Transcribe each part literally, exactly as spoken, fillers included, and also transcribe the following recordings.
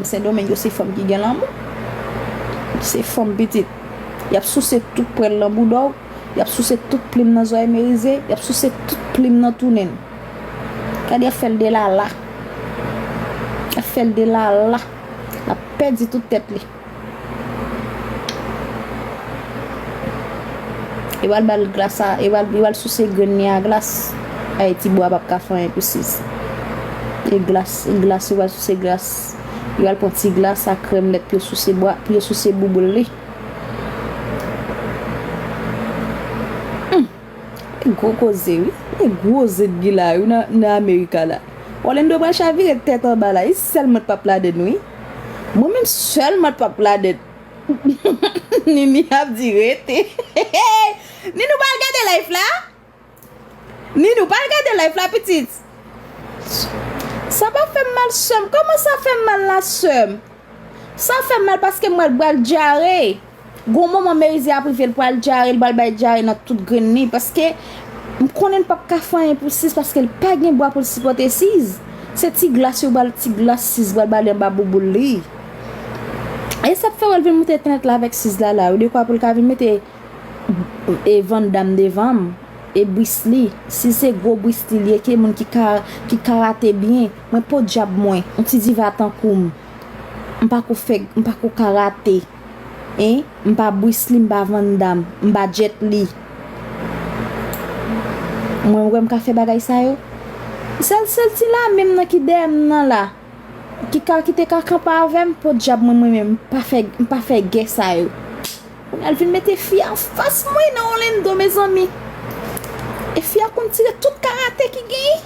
Sendomeng yo se fanm ki gen lanmou. Se fanm pitit. Y ap souse tout pwèl nan bouda w. Y ap souse tout plim nan zòrèy Merize. Y ap souse tout plim nan tou nen l. Gade, y ap fè l delala. Y ap fè l delala. L ap pèdi tout tèt li. Yo pral ba l glas a, yo pral, yo pral souse grenn li a glas. Ay, ti bwa p ap ka fè anyen pou Sis. E glas, e glas, yo pral souse glas. Yo pral pran ti glas a krèm lèt pou yo souse bwa, pou yo souse bouboul li. Hum. E gwo koze, wi. E gwo zedgi la, wi, nan, nan Amerika la. Orlando pral chavire tèt anba la. E sèl mwen t p ap ladann, wi. Mwen menm sèl mwen t p ap ladann. Nini ap di rete. Nini, ou pral gade live la? Nini, ou pral gade live la, pitit? Sa pa fè m mal, sè m. Kòman sa fè m mal la, sè m? Sa fè m mal paske m wè l pral dyare. Gon moman Merize ap rive, l pral dyare, l pral bay dyare nan tout grenn li. Paske m konnen l p ap ka fè anyen pou Sis paske l pa gen bwa pou l sipòte Sis. Se ti glas yo pral, ti glas Sis pral ba li anba bouboul li. E sa k fè wè l vin moute entènèt la avèk Sis la la, wi, dekwa pou l ka vin mete e Van Damme devan m, e Bruce Lee. Sis se gwo Bruce Lee li ye, ki moun ki ka, ki karate byen. Mwen podyab mwen, yon ti diva tankou m. M pa ko fè, m pa ko karate. Hein? M pa Bruce Lee, m pa Van Damme, m pa Jet Li. Mwen wè m ka fè bagay sa yo. Sèl, sèl ti lame m nan ki dèyè m nan la. Ki ka, ki te ka kanpe avè m, podyab mwen, mwen menm, m pa fè, m pa fè gè sa yo. Kounye a l vin mete fi a anfas mwen nan Orlando, mezanmi. E fi a konn tire tout karate ki genyen.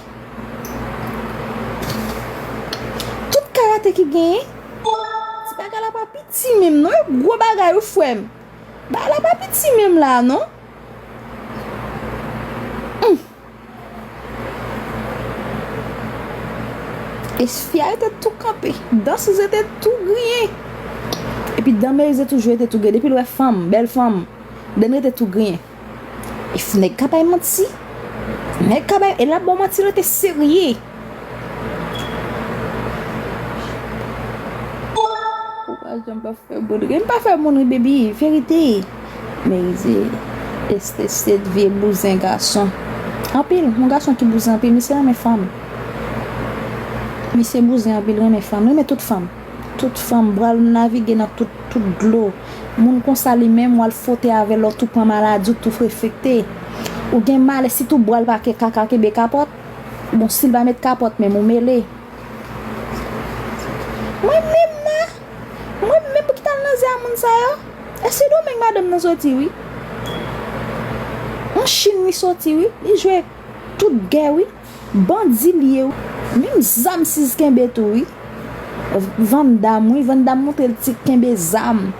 Tout karate ki genyen. Ti bagay la pa piti menm non, e gwo bagay wi frè m. Bagay la pa piti menm la non. Hum. E fi a rete tou kanpe. Dan Sis rete tou griyen. Epi dan Merize toujou rete tou griyen. Depi l wè fanm, bèl fanm, dan l rete tou griyen. E f-, nèg ka bay manti. Nèg ka bay, e l ap ba w manti, l rete serye. Ou pa janm pa fè moun ri. M pa fè moun ri, baby. Verite. Merize. Este, se vye bouzen gason. Anpil. Yon gason ki bouzen anpil. Misye renmen fanm. Misye bouzen anpil, renmen fanm. Renmen tout fanm. Tout fanm. Bra l navige nan tout, tout dlo. Moun konsa li menm, w al fwote avè l, ou tou pran maladi, ou tou enfekte. Ou gen malè, sitou bra l pa ke kaka kenbe kapòt. Bon, si l pa met kapòt, menm ou mele. Mwen menm nan, mwen menm pou ki t al nan zè a moun sa yo. E Sendomeng madanm nan soti wi. An Chin li soti wi. Li jwe tout gè wi. Bandi li ye wi. Menm zam Sis kenbe tou wi. Van Damme wi. Van Damme montre l ti kenbe zam.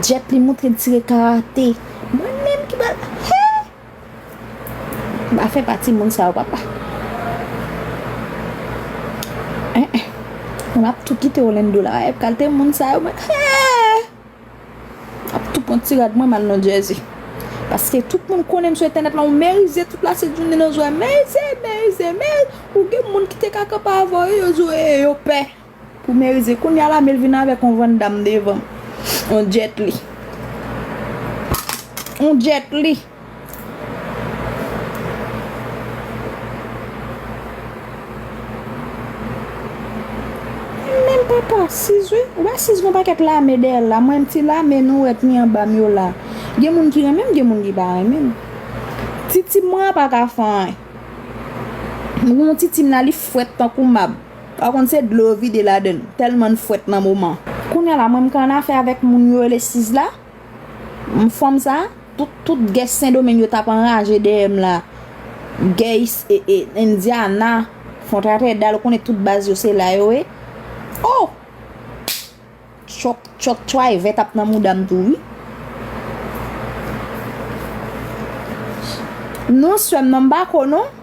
Jet Li montre l tire karate. Mwen menm ki pral. He! M pa fè pati moun sa yo, papa. Eh, eh. M ap tou kite Orlando la, e kalte moun sa yo, mwen. Eh! M ap tou pran ti rad mwen, m al nan Jersey. Paske tout moun konnen m sou entènèt la, ou Merize tout la, se jounen nan zwa. Merize, Merize, Merize. Ou gen moun ki te ka kanpe avè w, yo di w, e, yo pè. Pou Merize, kounye a la, men l vin avèk yon Van Damme devan m. Yon Jet Li. Yon Jet Li. Menm papa, Sis wi. Ou wè Sis gon pakèt lame dèyè l la. Mwen, m ti lame nou wè k ni anba m yo la. Gen moun ki renmen m, gen moun ki pa renmen m. Titi mwen an pa ka fè anyen. Mwen, titi m la, li frèt tankou mab. Pa konn se dlo yo vide ladann, tèlman n fwèt nan moman. Kounye a la, mwen m ka annafè avèk moun yo rele Sis la. M fanm sa, tout, tout gè Sendomeng yo t ap anraje dèyè m la. Gè is-, e, e, Indiana, Fon Tratèdal, ou konnen tout baz yo se la yo ye. Oh! Chòk, chòk, chwayvè t ap nan mouda m tou wi. Non, sè m, non, m pa ko non.